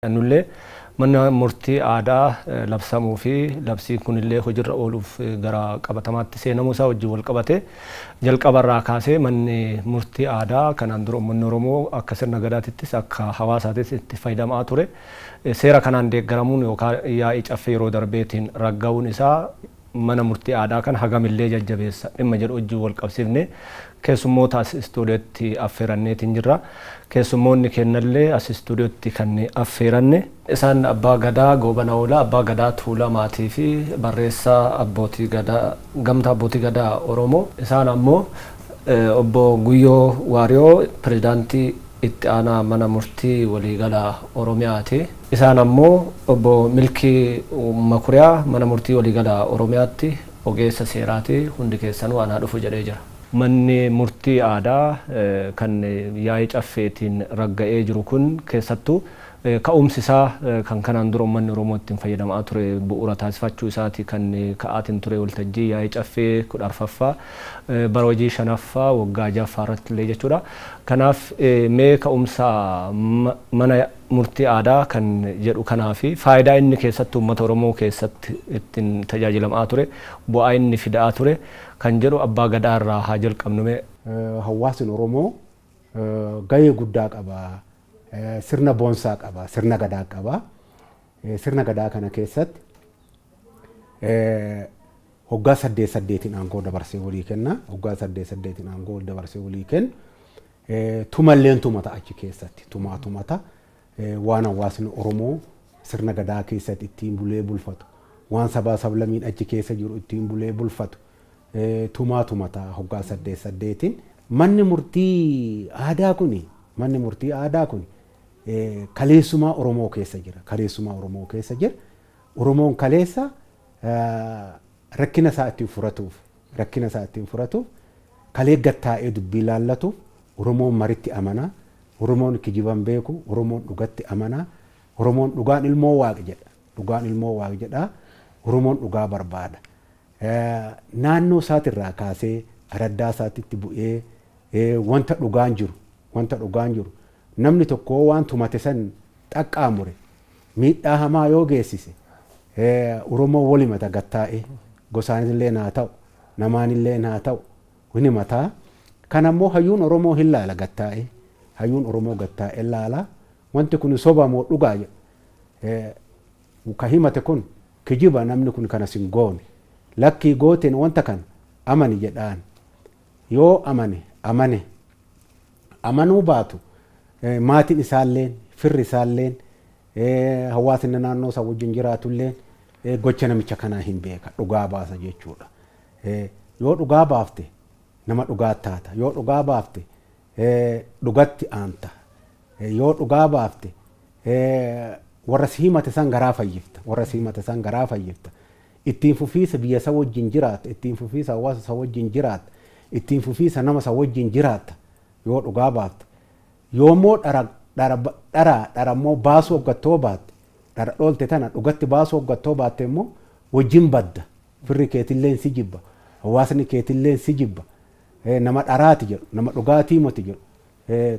Nullee mana murtii aadaa labsamuu fi labsiin kunillee hojiirra ooluuf gara qabatamaatti seenamuu isaa wajjin wal qabate jalqabarraa kaasee manni murtii aadaa kanaan dura uummanni Oromoo akka sirna gadaatittis akka hawaasaattis itti fayyadamaa ture. Seera kanaan deeggaramuun yookaan yaa'ii caffee yeroo darbeetiin ragga'uun isaa mana murtii aadaa kana hagamillee jajjabeessa dhimma jedhu wajjin wal qabsiifne keessummoota as istuudiyootti affeeranneetiin jirra. Keessummoonni kennallee as istuudiyootti kan affeeranne isaan Abbaa Gadaa Goobana Oolaa, Abbaa Gadaa Tuulamaatii fi barreessaa Abbootii Gadaa Gamtaa Abbootii Gadaa Oromoo. Isaan ammoo Obbo Guyyoo Waariyoo, pirezidaantii itti aanaa mana murtii waliigalaa Oromiyaati. Isaan ammoo Obbo Milkii Makuriyaa, mana murtii waliigalaa Oromiyaatti ogeessa seeraati. Hundi keessanuu anaa dhufu jedhee jira. Manni murtii aadaa kan yaa'ii caffeetiin ragga'ee jiru kun keessattuu ka'umsi isaa kan kanaan dura uummanni Oromoo ittiin fayyadamaa ture bu'uura taasifachuu isaati kan ka'aatiin ture waltajjii yaa'ii caffee 14ffaa bara hojii 5ffaa waggaa 6ffaa irratti illee jechuudha. Kanaaf mee ka'umsa mana murtii aadaa kan jedhu kanaa fi faayidaa inni keessatti uummata Oromoo keessatti ittiin tajaajilamaa ture, bu'aa inni fidaa ture kan jedhu Abbaa Gadaa irraa haa jalqabnu mee. Hawaasni Oromoo gahee guddaa qaba. Sirna boonsaa qaba. Sirna gadaa qaba. Sirna gadaa kana keessatti hoggaa 8 8n aangoo dabarsee walii kenna. Hoggaa 8 8n aangoo dabarsee walii kenna. Tumalleen tumata achi keessatti tumaa tumata. Waan hawaasni Oromoo sirna gadaa keessatti ittiin bulee bulfatu, waan sabaa sablamiin achi keessa jiru ittiin bulee bulfatu tumaa tumata hoggaa 8 8n. Manni murtii aadaa kuni, manni murtii aadaa kuni kaleessumaa Oromoo keessa jira. Kaleessumaa Oromoo keessa jira. Oromoon kaleessa rakkina isaa ittiin furatuuf, rakkina isaa ittiin furatuuf kalee gattaa'ee dubbii laallatuuf Oromoon maritti amanaa. Oromoon kijiban beeku, Oromoon dhugatti amanaa. Oromoon dhugaan ilmoo waaqa jedha. Dhugaan ilmoo waaqa jedha. Oromoon dhugaa barbaada. Naannoo isaatirraa kaasee araddaa isaatitti bu'ee wanta dhugaan jiru, wanta dhugaan jiru namni tokko waan tumate san xaqqaamure miidhaa hamaa yoo geessise Oromoon wal himata gattaa'ee, gosaanillee naa ta'u, namaanillee naa ta'u hin himataa. Kan ammoo hayyuun Oromoo hin laala gattaa'ee, hayyuun Oromoo gattaa'ee laala. Wanti kun soba moo dhugaa jedha. Ka himate kun kijiba, namni kun kana sin goone, lakkii gooteen wanta kana amani jedhaan. Yoo amane amane, amanuu baatu maatiin isaalleen, firri isaalleen, hawaasni naannoo isaa wajjin jiraatulleen gocha namicha kanaa hin beeka, dhugaa baasa jechuudha. Yoo dhugaa baafte nama dhugaa taata. Yoo dhugaa baafte dhugatti aanta. Yoo dhugaa baafte warra si himate san garaa fayyifta. Warra si himate san garaa fayyifta. Ittiin fufiisa biyya isa wajjin jiraatta. Ittiin fufiisa hawaasa isa wajjin jiraatta. Ittiin fufiisa nama isa wajjin jiraatta. Yoo dhugaa baafte. Yoommoo dhara dhara dharammoo baasuu hoggattoo baatte, dhara dhoolte tana dhugatti baasuu hoggattoo baatte immoo wajjin badda. Firri keetilleen si jibba. Hawaasni keetilleen si jibba. Nama dharaati jedhu, nama dhugaatii miti jedhu.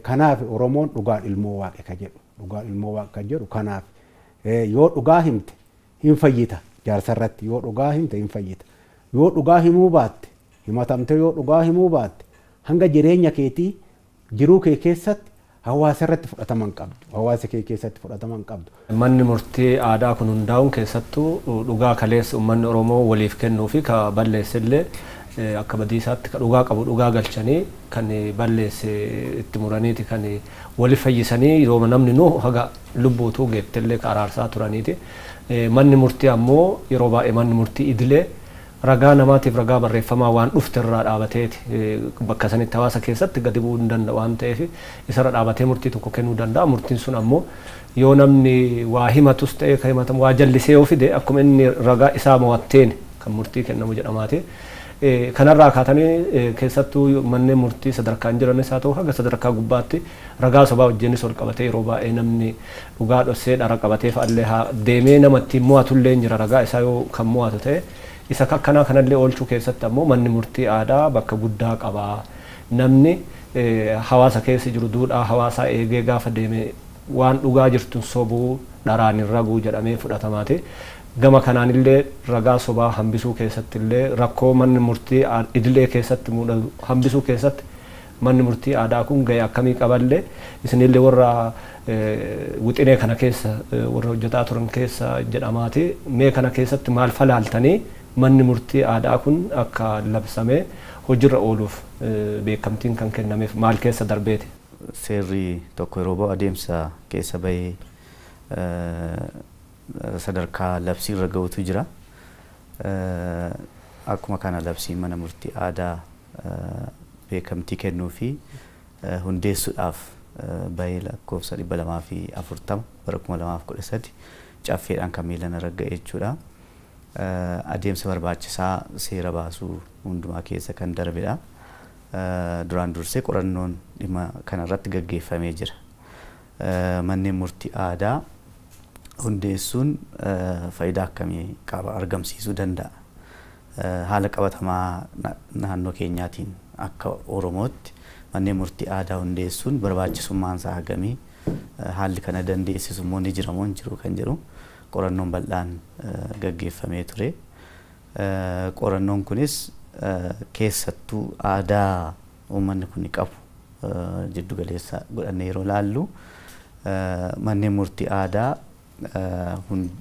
Kanaaf Oromoon dhugaan ilmoo waaqa ka jedhu, dhugaan ilmoo waaqa ka jedhu kanaaf. Yoo dhugaa himte hin fayyita jaarsarratti, yoo dhugaa himte hin fayyita. Yoo dhugaa himuu baatte, himatamte yoo dhugaa himuu baatte hanga jireenya keetii jiruu kee keessatti hawaasa irratti fudhatama hin qabdu. Hawaasa kee keessatti fudhatama hin qabdu. Manni murtii aadaa kun hundaa'uun keessattuu dhugaa kaleessa uummanni Oromoo waliif kennuu fi ka balleessellee akka badiisaatti ka dhugaa qabu dhugaa galchanii kan balleesse itti muraniiti kan wali fayyisanii yeroo namni nu haga lubbuutuu geettellee ka araarsaa turaniiti. Manni murtii ammoo yeroo baay'ee manni murtii idilee ragaa namaatiif ragaa barreeffamaa waan dhufte irraa dhaabateeti bakka sanitti hawaasa keessatti gadi bu'uu hin danda'u waan ta'eef isarra dhaabatee murtii tokko kennuu danda'a. Murtiin sun ammoo yoo namni waa himatus ta'e kan himatamu waa jallisee yoo fide akkuma inni ragaa isaa mo'atteen kan murtii kennamu jedhamaati. Kanarraa kaatanii keessattuu manneen murtii sadarkaan jiranis haa ta'u haga sadarkaa gubbaatti ragaa sobaa wajjinis ol qabatee yeroo baay'ee namni dhugaa dhossee dhara qabatee fa'allee haa deemee namatti mo'atullee hin jira ragaa isaa yoo kan mo'atu ta'e. Isa akkanaa kanallee oolchuu keessatti ammoo manni murtii aadaa bakka guddaa qaba. Namni hawaasa keessa jiru duudhaa hawaasaa eegee gaafa deeme waan dhugaa jirtun sobuu dharaan hin raguu jedhamee fudhatamaati. Gama kanaan illee ragaa sobaa hambisuu keessatti illee rakkoo manni murtii idilee keessatti mudatu hambisuu keessatti manni murtii aadaa kun gahee akkamii qaballee isinillee warra wixinee kana keessa warra hojjetaa turan keessa jedhamaati. Mee kana keessatti maal falaaltanii manni murtii aadaa kun akka labsamee hojiirra ooluuf beekamtiin kan kennameef maal keessa darbeeti? Seerri tokko yeroo ba'u adeemsa keessa bahee sadarkaa labsiirra ga'utu jira. Akkuma kana labsiin mana murtii aadaa beekamtii kennuu fi hundeessuudhaaf bahee lakkoofsa 240 bara 2013 caffeedhaan kan miilan ragga'e jechuudha. Adeemsa barbaachisaa seera baasuu hundumaa keessa kan darbedha. Duraan dursee qorannoon dhimma kanarratti gaggeeffamee jira. Manneen murtii aadaa hundeessuun faayidaa akkamii qaba argamsiisuu danda'a? Haala qabatamaa naannoo keenyaatiin akka Oromootti manneen murtii aadaa hundeessuun barbaachisummaan isaa hagamii haalli kana dandeessisu immoo ni jira moo hin jiru kan jedhu qorannoon bal'aan gaggeeffamee ture. Qorannoon kunis keessattuu aadaa uummanni kun qabu jiddu galeessa godhannee yeroo laallu manneen murtii aadaa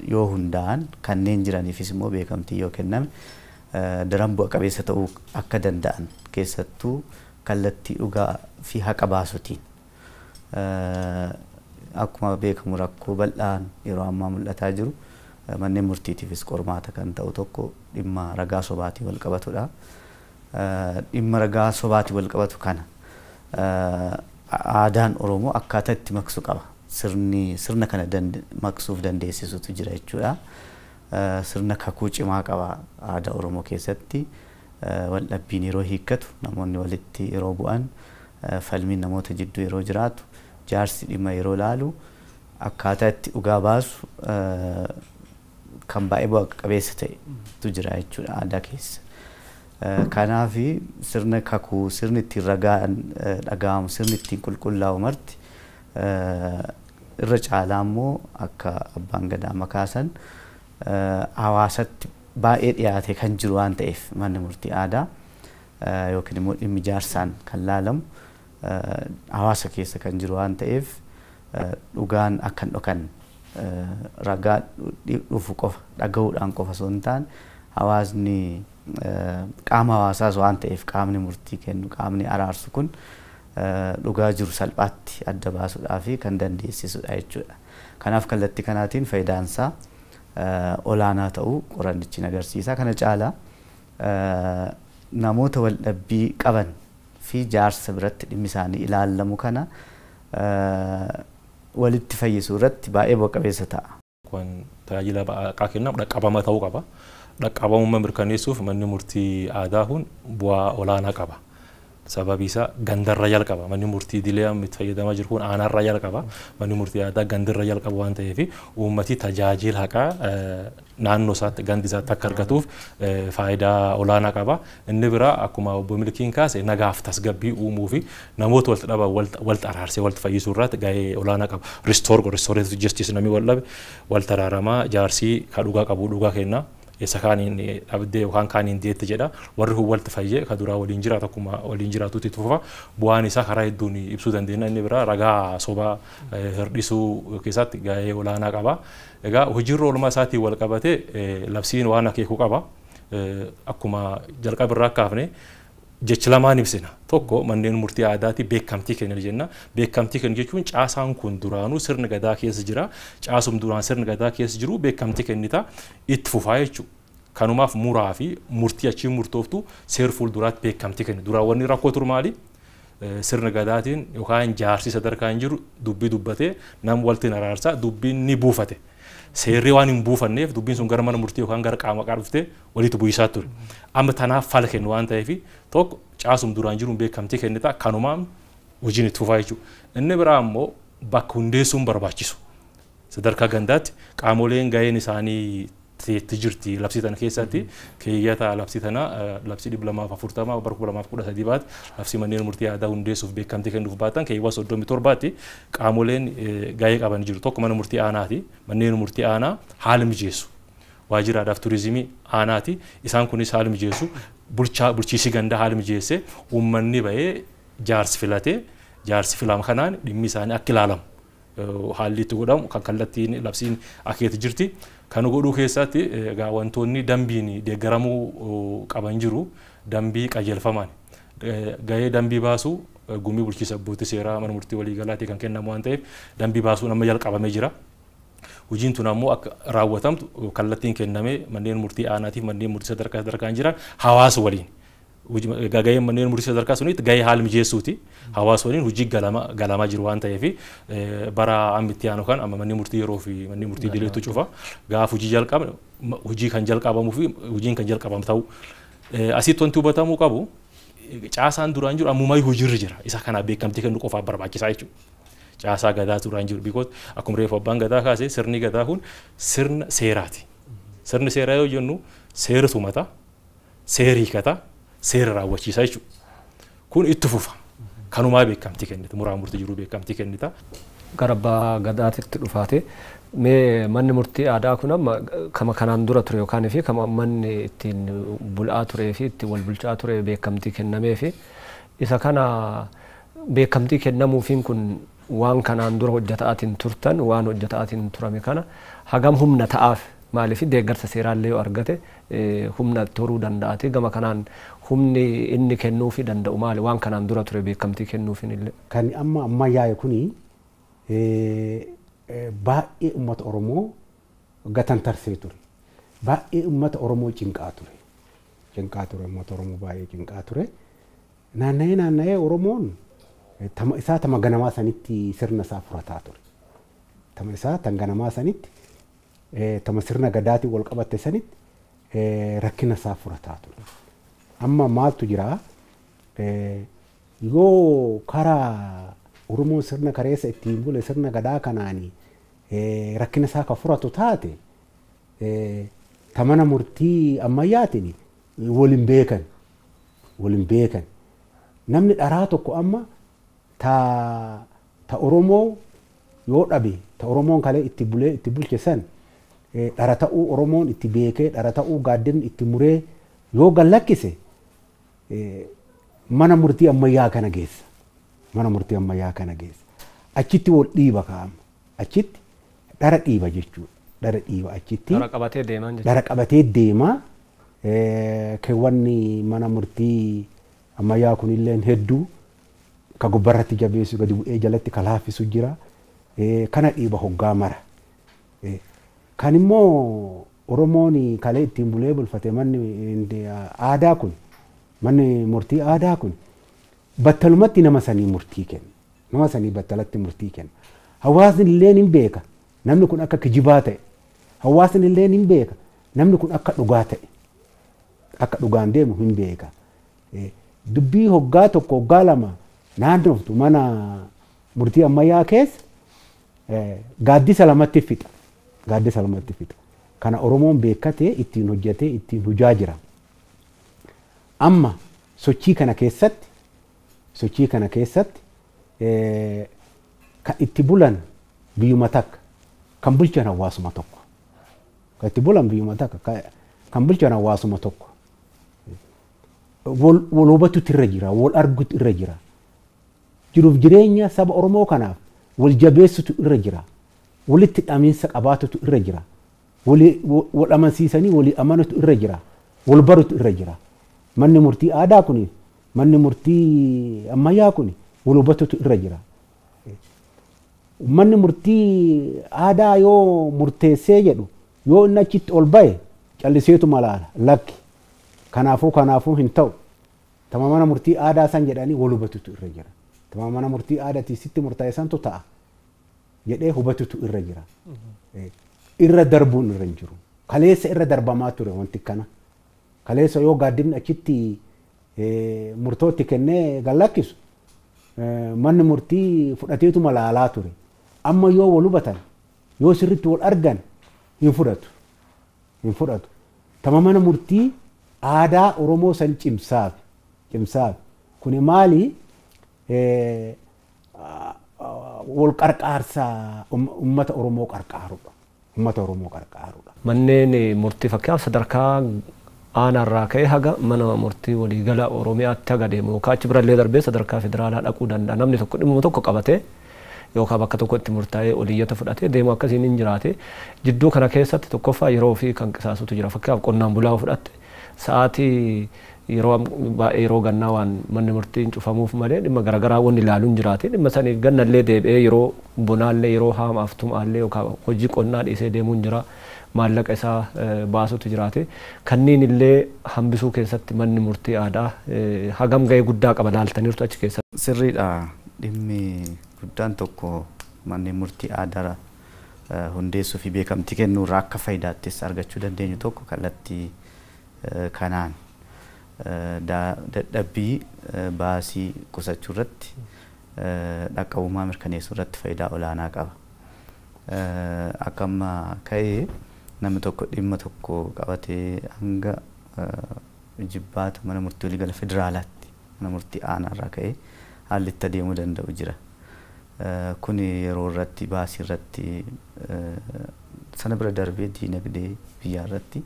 yoo hundaa'an kanneen jiraniifis immoo beekamtii yoo kenname daran bu'a qabeessa ta'uu akka danda'an keessattuu kallattii dhugaa fi haqa baasuutiin akkuma beekamu rakkoo bal'aan yeroo ammaa mul'ataa jiru manneen murtiitiifis qormaata kan ta'u tokko dhimma ragaa sobaatii wal qabatudha. Dhimma ragaa sobaatii wal qabatu kana aadaan Oromoo akkaataa itti maqsu qaba. Sirni sirna kana maqsuuf dandeessisutu jira jechuudha. Sirna kakuu cimaa qaba aadaa Oromoo keessatti. Waldhabbiin yeroo hiikkatu namoonni walitti yeroo bu'an falmiin namoota jidduu yeroo jiraatu jaarsi dhimma yeroo laalu akkaataa itti dhugaa baasu kan baay'ee bu'a qabeessa ta'etu jira jechuudha aadaa keessa. Kanaaf sirna kakuu sirni ittiin ragaan dhaga'amu sirni ittiin qulqullaa'u marti irra caalaa immoo akka abbaan gadaa makaasan hawaasatti baay'ee dhiyaate kan jiru waan ta'eef manni murtii aadaa yookiin immoo dhimmi jaarsaan kan laalamu hawaasa keessa kan jiru waan ta'eef dhugaan akka hin dhokanne ragaa dhufu qofa dhaga'uudhaan qofa osoo hin taane hawaasni qaama hawaasaas waan ta'eef qaamni murtii kennu qaamni araarsu kun dhugaa jiru salphaatti adda baasuudhaaf kan dandeessisudha jechuudha. Kanaaf kallattii kanaatiin faayidaan isaa olaanaa ta'uu qorannichi agarsiisa. Kana caalaa namoota waldhabbii qaban fi jaarsa biratti dhimmi isaanii ilaalamu kana walitti fayyisuu irratti baay'ee bu'a qabeessa ta'a. Kun tajaajila haqaa kennamu dhaqqabamaa ta'uu qaba. Dhaqqabamummaa mirkaneessuuf manni murtii aadaa kun bu'aa olaanaa qaba. Sababi isaa gandarra jalqaba. Manni murtii idilee amma itti fayyadamaa jiru kun aanaarra jalqaba. Manni murtii aadaa gandarra jalqaba waan ta'eef uummati tajaajila haqaa naannoo isaatti gandi isaatti akka argatuuf faayidaa olaanaa qaba. Inni biraa akkuma obbo Milkiin kaase nagaaf tasgabbii uumuu fi namoota walitti dhaban walitti araarsee walitti fayyisuu irratti gahee olaanaa qaba. Restore restorative justice namni wal dhabe wal araaramaa jaarsii ka dhugaa qabu dhugaa kenna. Isa kaaniin dhabdee yookaan kaaniin deette jedha. Warri kun walitti fayyee ka duraa waliin jiraatu akkuma waliin jiraatutti fufa. Bu'aan isaa karaa hedduun ibsuu dandeenya. Inni biraa ragaa sobaa hir'isuu keessatti gahee olaanaa qaba. Egaa hojiirra oolmaa isaatiin wal qabatee labsiin waan akeekuu qaba. Akkuma jalqaba irraa kaafne jechi lamaan ibsina. Tokko manneen murtii aadaati beekamtii kennan jenna. Beekamtii kennu jechuun caasaan kun duraanuu sirna gadaa keessa jira. Caasum duraan sirna gadaa keessa jiru beekamtii kennita itti fufaa jechuudha. Kanumaaf muraa fi murtii achii murtooftu seer fuulduraatti beekamtii kennu. Duraan wanni rakkoo turu maali? Sirna gadaatiin yookaan jaarsi sadarkaa hin jiru dubbii dubbatee nam waltiin araarsaa dubbiin ni buufate. Seerri waan hin buufanneef dubbiin sun gara mana murtii yookaan gara qaama haqaa dhuftee walitti bu'isaa ture. Amma tanaaf fala kennu waan ta'eef tokko caasum duraan jiruun beekamtii kennita kanumaan hojiin itti fufaa jechuudha. Inni biraa immoo bakka hundeessuun barbaachisu. Sadarkaa gandaatti qaamoleen gaheen isaanii Jirti labsii tana keessatti keeyyata labsii tana labsii 240 bara 2013 baate labsii manneen murtii aadaa hundeessuuf beekamtii kennuuf baatan keewwata 37tti qaamoleen gahee qaban jiru. Tokko mana murtii aanaati. Manneen murtii aanaa haala mijeessu. Waajjira aadaaf turizimii aanaati. Isaan kunis haala mijeessu. Bulchiisi gandaa haala mijeesse uummanni bahee jaarsi filatee jaarsi filama kanaan dhimmi isaanii akka ilaalamu haalli itti godhamu kan kallattiin labsiin akeeti jirti. Kan godhuu keessatti egaa wantoonni dambiin deeggaramuu qaban jiru dambii qajeelfamaan. Gahee dambii baasuu gumii bulchiinsa abbootii seeraa mana murtii waliigalaatii kan kennamu waan ta'eef dambii baasuun amma jalqabamee jira. Hojiin tun ammoo akka raawwatamtu kallattiin kennamee manneen murtii aanaatiif manneen murtii sadarkaa sadarkaan jiran hawaasa waliin. Gaheen manneen murtii sadarkaa sunitti gahee haala mijeessuuti. Hawaasa waliin hojii galamaa jiru waan ta'eef bara amma itti aanu kan amma manneen murtii yeroo fi manneen murtii idileetu cufa. Gaaf hojii jalqabne hojii kan jalqabamuu fi hojiin kan jalqabamu ta'u. Asitti wanti hubatamuu qabu caasaan duraan jiru ammumayyuu hojiirra jira. Isa kanaaf beekamtii kennuu qofaaf barbaachisaa jechuudha. Caasaa gadaa duraan jiru because akkuma reefu abbaan gadaa kaase sirni gadaa kun sirna seeraati. Sirni seeraa yoo jennu seera tumata, seera hiikata, seera raawwachiisa jechuudha. Kun itti fufa. Kanumaa beekamtii kennita. Muraan murtii jiru beekamtii kennita. Gara abbaa gadaatitti dhufaate mee manni murtii aadaa kun amma kama kanaan dura ture yookaan fi kama manni ittiin bul'aa turee fi ittiin wal bulchaa ture beekamtii kennamee fi isa kana beekamtii kennamuufiin kun waan kanaan dura hojjetaatiin turtan waan hojjetaatiin turame kana hagam humna ta'aaf maaliif deeggarsa seeraallee yoo argate humna toruu danda'ate gama kanaan humni inni kennuufi danda'u maali waan kanaan dura ture beekamtii kennuufiin illee. Kan amma ammayyaa'e kuni baay'ee uummata Oromoo gatantarsee ture. Baay'ee uummata Oromoo cinqaa ture. Cinqaa ture uummata Oromoo baay'ee cinqaa ture. Naanna'ee naanna'ee Oromoon tama isaa tama ganamaa sanitti sirna isaa furataa ture. Tama isaa tan ganamaa sanitti tama sirna gadaatiin wal qabatte sanitti rakkina isaa furataa ture. Amma maaltu jira yoo karaa Oromoon sirna kareessa ittiin bule sirna gadaa kanaanii rakkina isaa ka furatu taate tamana murtii ammayyaatiin waliin beekan waliin beekan. Namni dharaa tokko amma ta Oromoo yoo dhabe ta Oromoon kalee itti bulee itti bulche san dhara ta'uu Oromoon itti beekee dhara ta'uu gaaddinni itti muree yoo gallakkise mana murtii ammayyaa kana geessa. Mana murtii ammayyaa kana geessa. Achitti wal dhiiba kaa'ama. Achitti dhara dhiiba jechuudha. Dhara dhiiba achitti. Dhara qabatee deemaa jechuudha. Dhara qabatee deemaa keewwanni mana murtii ammayyaa kunilleen hedduu ka gubbarratti jabeessu gadi bu'ee jalatti ka laaffisu jira. Kana dhiiba hoggaa mara. Kan immoo Oromoon kalee ittiin bulee bulfate manni aadaa kun manni murtii aadaa kun battalumatti nama sanii murtii kenna. Nama sanii battalatti murtii kenna. Hawaasni illee ni beeka. Namni kun akka kijibaa ta'e. Hawaasni illee ni beeka. Namni kun akka dhugaa ta'e. Akka dhugaan deemu hin beeka. Dubbii hoggaa tokko hoggaa lama naannoftu mana murtii ammayyaa keessa gaaddisa lamatti fixa. Gaaddisa lamatti fixa. Kana Oromoon beekatee ittiin hojjetee ittiin hojaa jira. Amma sochii kana keessatti kan itti bulan biyyuma takka kan bulchan hawaasuma tokko. Kan itti bulan biyyuma takka kan bulchan hawaasuma tokko. Wal hubatutu irra jira, wal argutu irra jira. Jiruuf jireenya saba Oromoo kanaaf wal jabeessutu irra jira. Walitti dhamiinsa qabaatutu irra jira. Wal amansiisanii walii amanutu irra jira. Wal barutu irra jira. Manni murtii aadaa kuni manni murtii ammayyaa kuni wal hubatutu irra jira. Manni murtii aadaa yoo murteessee jedhu yoo inni achitti ol ba'e calliseetu malaala lakki. Kanaafuu hin ta'u. Tama mana murtii aadaa san jedhanii wal hubatutu irra jira. Tama mana murtii aadaatii sitti murtaa'e santu ta'a jedhee hubatutu irra jira. Irra darbuun irra hin jiru. Kaleessa irra darbamaa ture wanti kana. Kaleessa yoo gaaddifni achitti murtootti kennee gallakkisu manni murtii fudhateetu malaalaa ture. Amma yoo wal hubatan yoo sirriitti wal argan hin fudhatu. Hin fudhatu. Tama mana murtii aadaa Oromoo san cimsaaf cimsaaf. Kuni maali? Wal qarqaarsa uummata Oromoo qarqaarudha. Uummata Oromoo qarqaarudha. Manneen murtii fakkeenyaaf sadarkaa aanaarraa ka'ee haga mana murtii waliigala Oromiyaatti haga deemu yookaan achi birallee darbee sadarkaa federaalaa dhaquu danda'a. Namni tokko dhimma tokko qabatee yookaan bakka tokkotti murtaa'ee oliyyata fudhatee deemu akkasiin hin jiraate. Jidduu kana keessatti tokkoffaa yeroo fi kan qisaasutu jira. Fakkeenyaaf qonnaan bulaa fudhatte sa'aatii yeroo baay'ee yeroo gannaa waan manni murtiin cufamuuf malee dhimma garaagaraa wanni ilaaluun jiraate dhimma saniif gannallee deebi'ee yeroo bonaallee yeroo haamaaf tumaallee yookaan hojii qonnaa dhiisee deemuun jira. Maallaqa isaa baasutu jiraate. Kanneen illee hambisuu keessatti manni murtii aadaa hagam ga'ee guddaa qaba laaltaniirtu achi keessatti. Sirriidha. Dhimmi guddaan tokko manneen murtii aadaa hundeessuu fi beekamtii kennuu irraa akka faayidaattis argachuu dandeenyu tokko kallattii kanaan dadhabbii baasii qusachuu irratti dhaqqabummaa mirkaneessuu irratti faayidaa olaanaa qaba. Akka amma ka'ee namni tokko dhimma tokko qabatee hanga jibbaata mana murtii waliigala federaalaatti mana murtii aanaarraa ka'ee haalli itti adeemuu danda'u jira. Kun yeroo irratti baasii irratti sana bira darbee diinagdee biyyaa irratti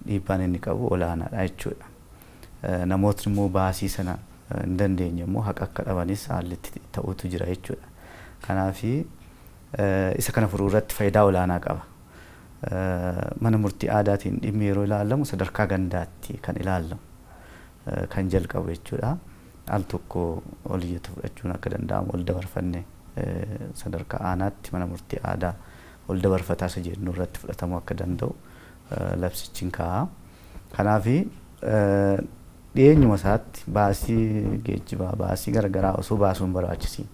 dhiibbaan inni qabu olaanaadha jechuudha. Namootni immoo baasii sana hin dandeenye immoo haqa akka dhabanis haalli itti ta'utu jira jechuudha. Kanaaf isa kana furuu irratti faayidaa olaanaa qaba. Mana murtii aadaatiin dhimmi yeroo ilaalamu sadarkaa gandaatti kan ilaalamu kan jalqabu jechuudha. Al tokko oliyyata fudhachuun akka danda'amu ol dabarfanne sadarkaa aanaatti mana murtii aadaa ol dabarfataa isa jennu irratti fudhatamuu akka danda'u labsichi kaa'a. Kanaaf dhiyeenyuma isaatti baasii geejjibaa baasii garaagaraa osoo baasuun barbaachisiin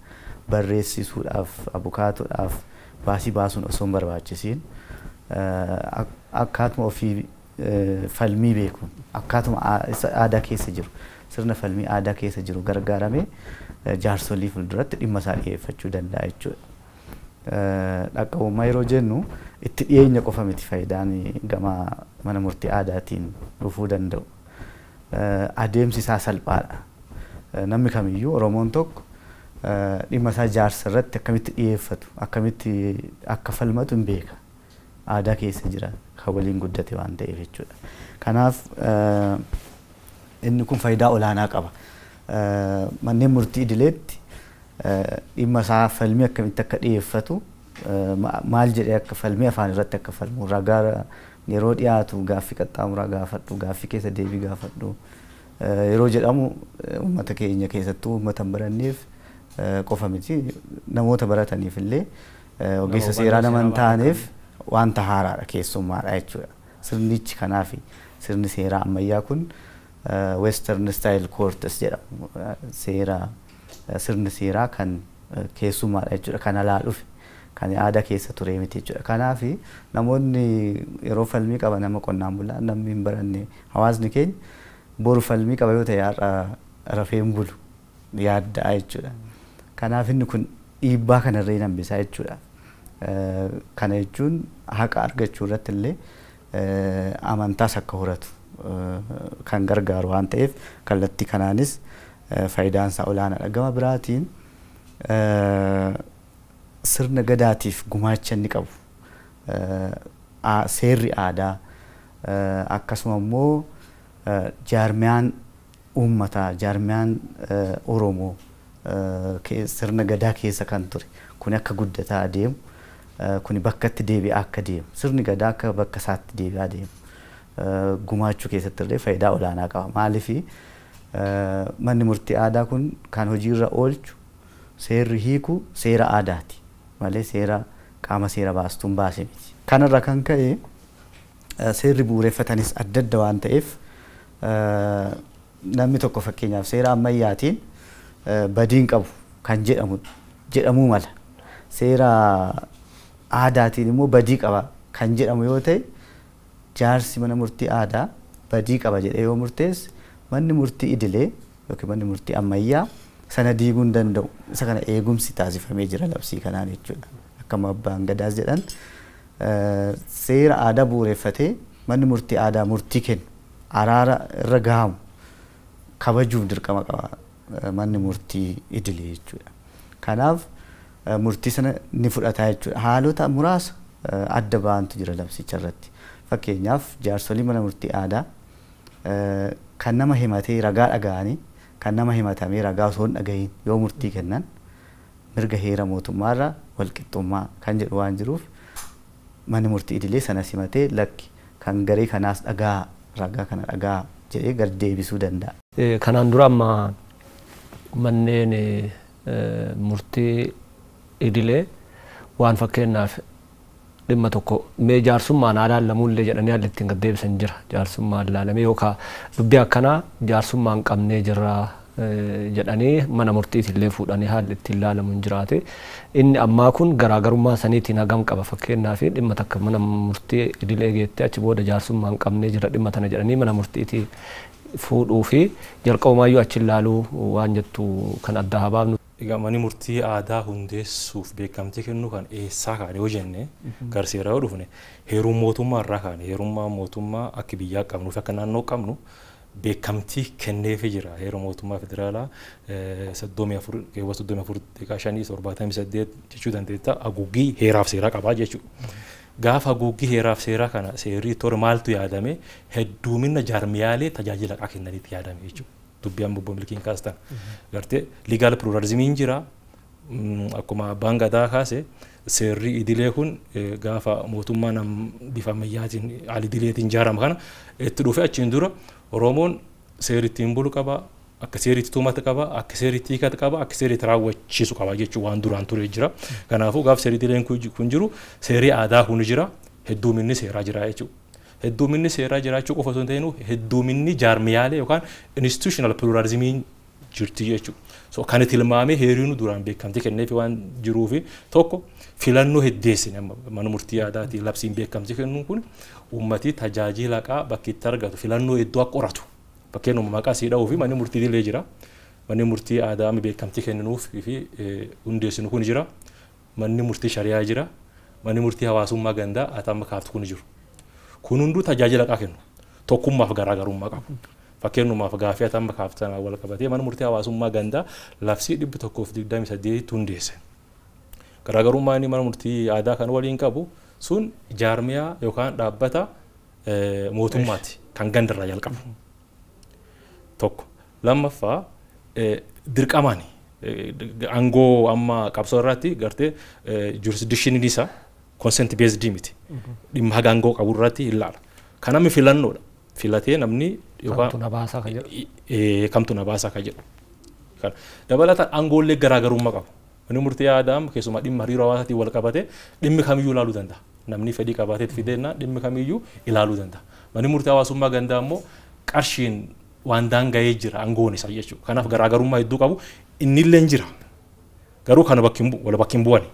barreessisuudhaaf abukaatoodhaaf baasii baasuun osoo hin barbaachisiin akkaatuma ofii falmii beekuun akkaatuma aadaa keessa jiru sirna falmii aadaa keessa jiru gargaaramee jaarsolii fuulduratti dhimma isaa dhiyeeffachuu danda'a jechuudha. Dhaqqabummaa yeroo jennu itti dhiyeenya qofa miti faayidaan gama mana murtii aadaatiin dhufuu danda'u. Adeemsi isaa salphaadha. Namni kamiyyuu Oromoon tokko dhimma isaa jaarsa irratti akkamitti dhiyeeffatu akkamitti akka falmatu hin beeka. Aadaa keessa jira kan waliin guddate waan ta'eef jechuudha. Kanaaf inni kun faayidaa olaanaa qaba. Manneen murtii idileetti dhimma isaa falmii akkamitti akka dhiyeeffatu maal jedhee akka falmii afaan irratti akka falmu ragaa yeroo dhiyaatu gaaffii qaxxaamuraa gaafadhu gaaffii keessa deebii gaafadhu yeroo jedhamu uummata keenya keessattuu uummata hin baranneef qofa miti namoota barataniif illee ogeessa seeraa nama hin taaneef wanta haaraadha keessummaadha jechuudha. Sirnichi kanaaf sirni seeraa ammayyaa kun Western style courts jedhamu seera sirni seeraa kan keessummaadha jechuudha kan alaa dhufe kan aadaa keessa ture miti jechuudha. Kanaaf namoonni yeroo falmii qaban nama qonnaan bulaa namni hin baranne hawaasni keenya boru falmii qaba yoo ta'e har'a rafee hin bulu yaadda'a jechuudha. Kanaaf inni kun dhiibbaa kanarree hambisaa jechuudha. Kana jechuun haqa argachuu irratti illee amantaas akka horatu kan gargaaru waan ta'eef kallattii kanaanis faayidaan isaa olaanaadha. Gama biraatiin sirna gadaatiif gumaacha inni qabu seerri aadaa akkasuma immoo jaarmiyaan uummataa jaarmiyaan Oromoo sirna gadaa keessa kan ture kun akka guddataa adeemu kun bakkatti deebi'aa akka deemu sirni gadaa akka bakka isaatti deebi'aa deemu gumaachuu keessatti illee faayidaa olaanaa qaba. Maaliif manni murtii aadaa kun kan hojiirra oolchu seerri hiiku seera aadaati malee seera qaama seera baastuun baase miti. Kanarra kan ka'e seerri bu'uureffatanis adda adda waan ta'eef namni tokko fakkeenyaaf seera ammayyaatiin badiin qabu kan jedhamuu mala. Seera aadaatiin immoo badii qaba kan jedhamu yoo ta'e jaarsi mana murtii aadaa badii qaba jedhee yoo murteesse manni murtii idilee yookiin manni murtii ammayyaa sana diiguu hin danda'u. Isa kana eegumsi taasifamee jira labsii kanaan jechuudha. Akkuma abbaan gadaas jedhan seera aadaa bu'uureffatee Manni murtii aadaa murtii kennu araara irra gahamu kabajuuf dirqama qaba manni murtii idilee jechuudha. Kanaaf murtii sana ni fudhata jechuudha. Haalota muraasa adda ba'antu jira labsicha irratti. Fakkeenyaaf jaarsolii mana murtii aadaa kan nama himatee ragaa dhaga'anii kan nama himatamee ragaa osoo hin dhagahin yoo murtii kennan mirga heera mootummaarra walqixxummaa kan jedhu waan jiruuf manni murtii idilee sana simatee lakki kan garee kanaas dhagaa ragaa kana dhagaa jedhee gad deebisuu danda'a. Kanaan dura amma manneen murtii idilee waan fakkeenyaaf dhimma tokko mee jaarsummaan aadaan lamuullee jedhanii haalli ittiin gad deebisan jira. Jaarsummaan ilaalamee yookaan dubbii akkanaa jaarsummaan qabnee jirra jedhanii mana murtiitillee fuudhanii haalli ittiin ilaalamu hin jiraate. Inni ammaa kun garaagarummaa saniitiin hagam qaba fakkeenyaaf dhimma takka mana murtii idilee geettee achi booda jaarsummaan qabnee jira dhimma tana jedhanii mana murtiitii fuudhuu fi jalqabumaayyuu achi ilaaluu waan jettu kan adda haa baafnu. Egaa manni murtii aadaa hundeessuuf beekamtii kennu kan eessaa kaane yoo jenne garseeraa yoo dhufne heeruun mootummaa irraa kaane heerummaa mootummaa akka biyyaa qabnuu fi akka naannoo qabnu beekamtii kenneefii jira. Heera mootummaa federaalaa 34 keewwata 34.5 78 jechuu dandeetta haguuggii heeraaf seeraa qabaa jechuudha. Gaafa haguuggii heeraaf seeraa kana seerri toora maaltu yaadame hedduumina jaarmiyaalee tajaajila haqaa kennanitti yaadame jechuudha. Dubbii amma obbo Milkiin kaastan. Gartee liigaal pluralizimiin jira. Akkuma abbaan gadaa kaase seerri idilee kun gaafa mootummaan bifa ammayyaatiin haala idileetiin ijaarama kana itti dhufee achiin dura Oromoon seerri ittiin bulu qaba, akka seerri itti tumatu qaba, akka seerri itti hiikatu qaba, akka seerri itti raawwachiisu qaba jechuun waan duraan ture jira. Kanaafuu gaafa seerri idileen kun jiru seerri aadaa kun jira, hedduuminni seeraa jira jechuudha. Hedduuminni seeraa jiraachuu qofa osoo hin ta'in hedduuminni jaarmiyaalee yookaan institutional pluralismiin jirti jechuudha. So kan tilmaamee heeriin duraan beekamtii kenneefi waan jiruufi tokko filannoo heddeessine mana murtii aadaatiin labsiin beekamtii kennuun kun uummatii tajaajila haqaa bakki itti argatu filannoo hedduu akka qoratu. Fakkeenyuma maqaa sii dha'uu fi manni murtii idilee jira. Manni murtii aadaa beekamtii kenninuuf fi hundeessinu kun jira. Manni murtii shari'aa jira. Manni murtii hawaasummaa gandaa atamma kaaftu kun jiru. Kun hunduu tajaajila haqaa kennu. Tokkummaaf garaagarummaa qabu. Fakkeenyumaaf gaaffii atamma kaaftan wal qabatee mana murtii hawaasummaa gandaa labsii 128 hundeesse. Garaagarummaa inni mana murtii aadaa kan waliin qabu sun jaarmiyaa yookaan dhaabbata mootummaati kan gandarraa jalqabu. Tokko. Lammaffaa dirqamaani aangoo amma qabsoo irratti gartee jurisdictioniin isaa consent based miti. Dhimma haga aangoo qabu irratti ilaala. Kan namni filannoodha. Filatee namni yookaan kamtu na baasaa kan jedhu. Dabalataan aangoollee garaagarummaa qabu. Manni murtii aadaa keessumaa dhimma hariiroo hawaasaatiin wal qabate dhimmi kamiyyuu ilaaluu danda'a. Namni fedhii qabaatee fideenna dhimmi kamiyyuu ilaaluu danda'a. Manni murtii hawaasummaa gandaa immoo qarshiin waan daanga'ee jira aangoon isaa jechuudha. Kanaaf garaagarummaa hedduu qabu innillee jira. Garuu kana wal bakki hin bu'ani.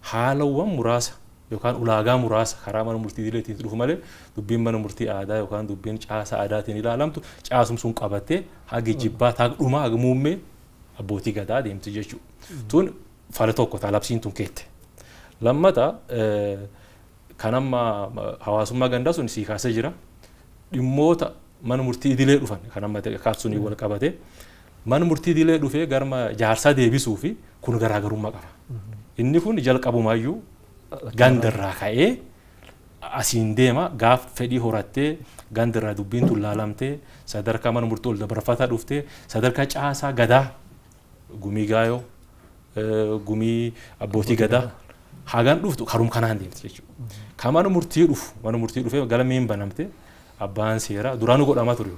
Haalawwan muraasa yookaan ulaagaa muraasa karaa mana murtii idileetiin dhufu malee dubbiin mana murtii aadaa yookaan dubbiin caasa aadaatiin ilaalamtu caasum sun qabattee haga jibbaa haga dhumaa haga muummee abbootii gadaa deemti jechuudha. Tun fala tokko labsiin tun keette. Lammata kan amma hawaasummaa gandaa sun sii kaasee jira. Dhimmoota mana murtii idilee dhufan kan amma kaasuun wal qabate mana murtii idilee dhufee garma jaarsaa deebisuu fi kun garaagarummaa qaba. Inni kun jalqabumaayyuu gandarraa ka'ee asiin deema gaaf fedhii horattee gandarraa dubbiin tun laalamtee sadarkaa mana murtii ol dabarfataa dhuftee sadarkaa caasaa gadaa gumii gaayoo gumii abbootii gadaa hagaan dhuftu karum kanaan deemti jechuudha. Kan mana murtii dhufu mana murtii dhufee galmeen banamte abbaan seeraa duraanuu godhamaa ture.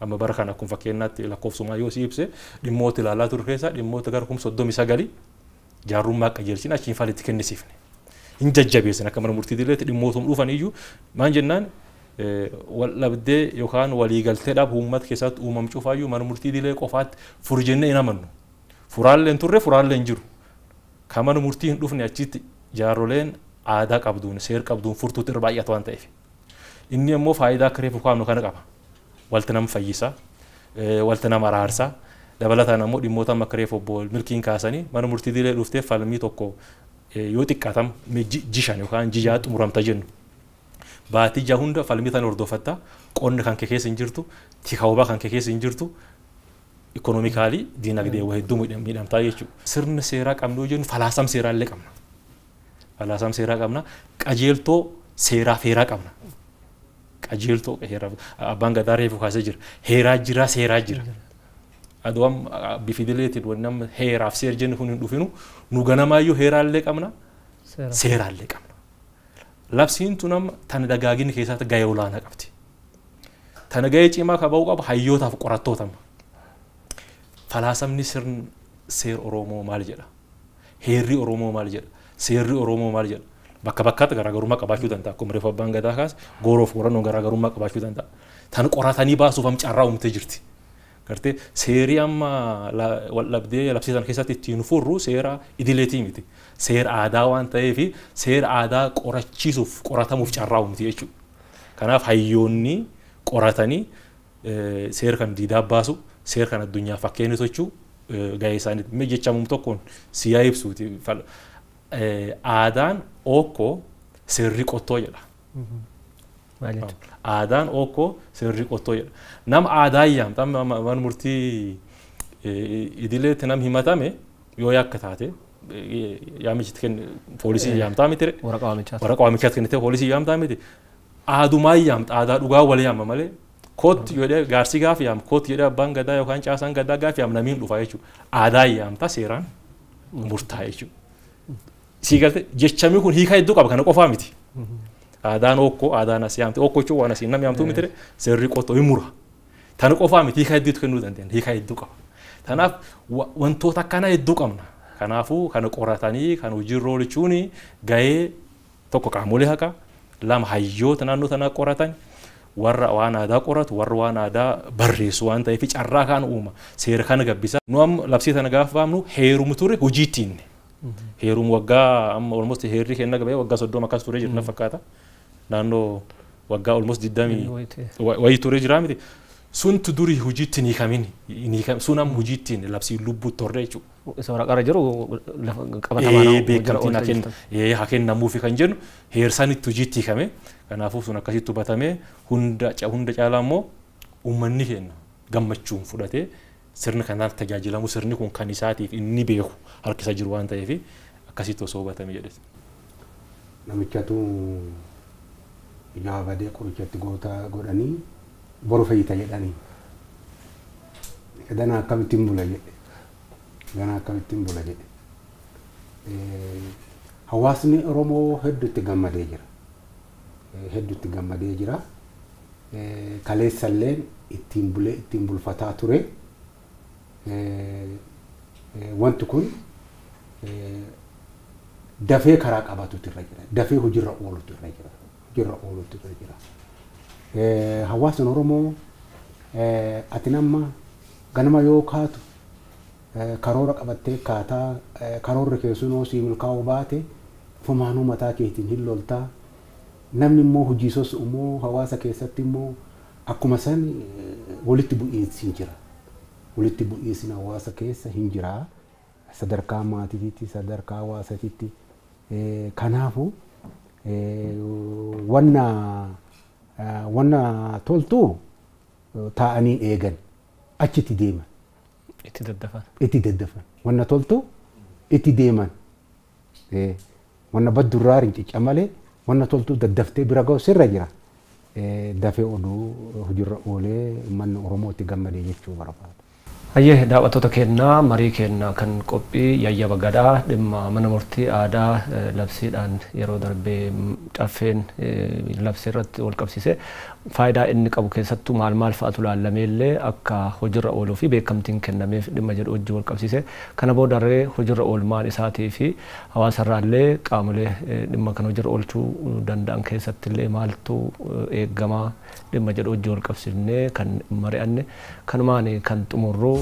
Amma bara kana akkuma fakkeenyaatti lakkoofsumaa yoo si ibse dhimmoota ilaalaa ture keessaa dhimmoota gara 39 jaarrummaa qajeelchine achiin falitti kennisiifne. Hin jajjabeessin akka mana murtii idileetti dhimmootuma dhufan iyyuu maan jennaan wal dhabdee yookaan waliigalteedhaaf uummata keessatti uumam cufaayyuu mana murtii idilee qofaatti furu jennee hin amannu. Furaallee hin turre furaallee hin jiru. Kan mana murtii hin dhufne achitti jaarroleen aadaa qabduun seera qabduun furtuutti irra baay'atu waan ta'eef. Inni immoo faayidaa akka reefu kaa'amnu kana qaba. Walti nama fayyisa, walti nama araarsa. Dabalataan ammoo dhimmoota amma akka reefu obbo Milkiin kaasanii mana murtii idilee dhuftee falmii tokko yoo xiqqaatam jishan yookaan jijaa xumuramta jennu. Baatii jaha hunda falmii tan hordofatta qonni kan kee keessa hin jirtu tikaawbaa kan kee keessa hin jirtu ikonoomikaalii diinagdee waa hedduu miidhamtaa jechuudha. Sirna seeraa qabnu yoo jennu falaasam seeraa illee qabna. Falaasam seeraa qabna qajeeltoo seeraa feeraa qabna. Qajeeltoo heeraa abbaan gadaa reefu kaasee jira. Heeraa jira seeraa jira. Aduwam bifidileetiin wanni amma heeraaf seer jennu kun hin dhufinu nu ganamaayyuu heeraallee qabna seeraallee qabna. Labsiin tun amma tana dagaagina keessatti gahee olaanaa qabdi. Tana gahee cimaa ka ba'uu qabu hayyootaaf qorattoota amma. Falaasamni sirni seer Oromoo maal jedha? Heerri Oromoo maal jedha? Seerri Oromoo maal jedha? Bakka bakkaatti garaagarummaa qabaachuu danda'a. Akkuma reefu abbaan gadaa kaase gooroof qorannoon garaagarummaa qabaachuu danda'a. Tan qoratanii baasuuf amma carraa uumtee jirti. Gartee seerri amma wal dhabdee labsii sana keessatti ittiin furru seera idileetii miti. Seera aadaa waan ta'eef seera aadaa qorachiisuuf qoratamuuf carraa uumti jechuudha. Kanaaf hayyoonni qoratanii seera kan diidaa baasu seera kan addunyaa fakkeenya tochuu gahee isaaniiti. Mee jechamuun tokkoon siyaa ibsuuti. Aadaan okkoo seerri qottoo jedha. Aadaan okkoo seerri qottoo jedha. Nama aadaa yaamta mana murtii idileetti nam himatame yoo yakka taate yaamichitti kenne poolisii yaamtaa miti. Waraqaa waamichaatti. Waraqaa waamichaatti kennite poolisii yaamtaa miti. Aadumaa yaamta aadaa dhugaa wal yaama malee kootti jedhee gaarsi gaafa yaam kootti jedhee abbaan gadaa yookaan caasaan gadaa gaafa yaam namiin dhufa jechuudha. Aadaa yaamta seeraan murtaa jechuudha. Sii galte jechamni kun hiika hedduu qaba kana qofaa miti. Aadaan okkoo aadaan as yaamte okkoo jechuun waan asiin nam yaamtuu miti seerri qottoo hin mura. Tana qofaa miti hiika hedduutu kennuu dandeenya hiika hedduu qaba. Kanaaf wantoota akkana hedduu qabna. Kanaafuu kana qoratanii kan hojiirra oolchuun gahee tokko qaamolee haqaa lama hayyoota naannoo tanaa qoratan warra waan aadaa qoratu warra waan aadaa barreessu waan ta'eef carraa kan uuma seera kana gabbisa. Nu amma labsii tana gaafa baafnu heerumu ture hojiittiin. Heerumu waggaa amma almost heerri kenna gabee waggaa 30 akkas ture jira na fakkaata. Naannoo waggaa almost 20 wayii ture jira miti. Suntu durii hojiitti ni kamin sun amma hojiittiin labsii lubbuu torre jechuudha. Isa waraqaa jiru lafa qabatamaa beekamtiin haa kennamuufi kan jennu heersanitti hojiitti hiikame. Kanaafuu sun akkasitti hubatamee hunda caalaa immoo uummanni keenya gammachuun fudhatee sirna kanaan tajaajilamu sirni kun kan isaatiif inni beeku harkisa jiru waan ta'eef akkasitti osoo hubatame jedhe. Namichatu ijaa badee qorichatti goota godhanii boru fayyita jedhanii. Ganaa akkamittiin bula jedhe. Ganaa akkamittiin bula jedhe. Hawaasni Oromoo hedduutti gammadee jira. Hedduutti gammadee jira. Kaleessalleen ittiin bulee ittiin bulfataa ture. Wanti kun dafee karaa qabatutu irra jira. Dafee hojiirra oolutu irra jira. Hojiirra oolutu irra jira. Hawaasni Oromoo ati nama ganama yoo kaatu karoora qabattee kaataa karoorri keessunoo sii milkaa'uu baate fumaanuu mataa keetiin hin loltaa. Namni immoo hojii sos immoo hawaasa keessatti immoo akkuma san walitti bu'iinsi jira. Walitti bu'iinsi hawaasa keessa hin jira. Sadarkaa maatiitti, sadarkaa hawaasaatitti. Kanaafuu wanna toltu taa'anii eegan achitti deeman. Itti daddafan. Itti daddafan. Wanna toltu itti deeman. Wanna baddurraa rincica malee wanna toltu daddaftee bira ga'u sirra jira. Dafee oduu hojiirra oolee uummanni Oromoo itti gammadee jechuu barbaada. Hayyee daawwattoota keenyaa marii keenyaa kan qophii yayyaba gadaa dhimma mana murtii aadaa labsiidhaan yeroo darbee caffeen labsii irratti wal qabsiise faayidaa inni qabu keessattuu maal maal fa'aatu laallamee illee akka hojiirra ooluu fi beekamtiin kennameef dhimma jedhu hojii wal qabsiise kana boodarree hojiirra oolmaan isaatii fi hawaasarraallee qaamolee dhimma kan hojiirra oolchuu danda'an keessatti illee maaltu eeggamaa dhimma jedhu hojii wal qabsiifnee kan mari'anne kanumaan kan xumurru.